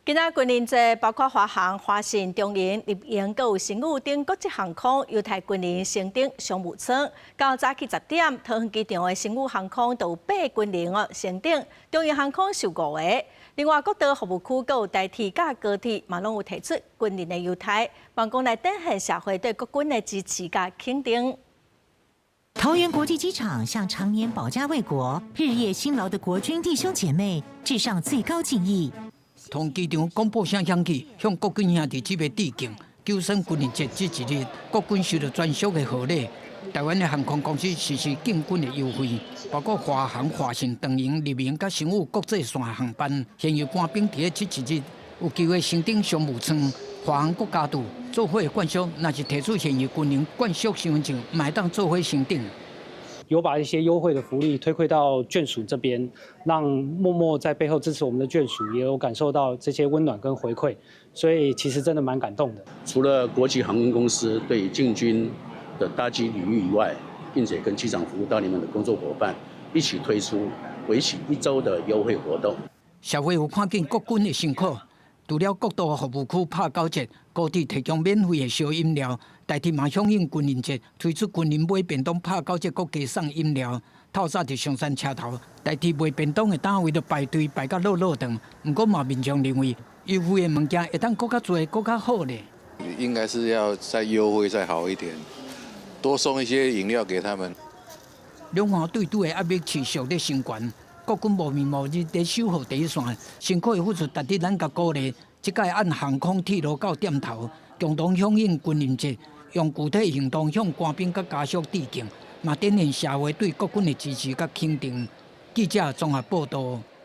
今仔軍人節，包括華航、華信、長榮、立榮、閣有星宇等國際航空，優待軍人升等商務艙。到早起10點，桃園機場的星宇航空就有八个軍人哦升等，長榮航空是五個。另外，國道服務區閣有台鐵佮高鐵，嘛攏有提出軍人的優待，望講來展現社會對國軍的支持佮肯定。桃園國際機場向常年保家衛國、日夜辛勞的國軍弟兄姐妹致上最高敬意。桃園機場廣播聲響起，向國軍兄弟姊妹致敬。九三軍人節這一日，國軍收到專屬的賀禮。台灣的航空公司實施敬軍的優惠，包括華航、華信、長榮、立榮佮星宇國際線航班，現役官兵佇咧這一日有機會升等商務艙。華航閣加注做伙的眷屬，若是提出現役軍人眷屬身份證，嘛會當做伙升等。有把一些優惠的福利推饋到眷屬這邊，讓默默在背後支持我們的眷屬也有感受到這些溫暖跟回饋，所以其實真的蠻感動的。除了國際航空公司對敬軍的搭機禮遇以外，並且跟機場服務大聯盟的工作夥伴一起推出為期一周的優惠活動。社會有看見國軍的辛苦，除了國道服務區拍九折，高鐵提供免費的燒飲料，台鐵嘛響應軍人節，推出軍人買便當拍九折，閣加送飲料。透早佇松山車頭，台鐵賣便當的單位都排隊排甲落落長。毋過嘛，民眾認為優惠的物件會當閣較濟、閣較好咧。應該是要再優惠再好一點，多送一些飲料給他們。兩岸對賭的壓力持續咧升懸，國軍無眠無日咧守護第一線，辛苦的付出值得咱共鼓勵。這擺按航空鐵路到點頭，共同響應軍人節，用具體行動向官兵佮家屬致敬，嘛展現社會對國軍的支持佮肯定。記者綜合報道。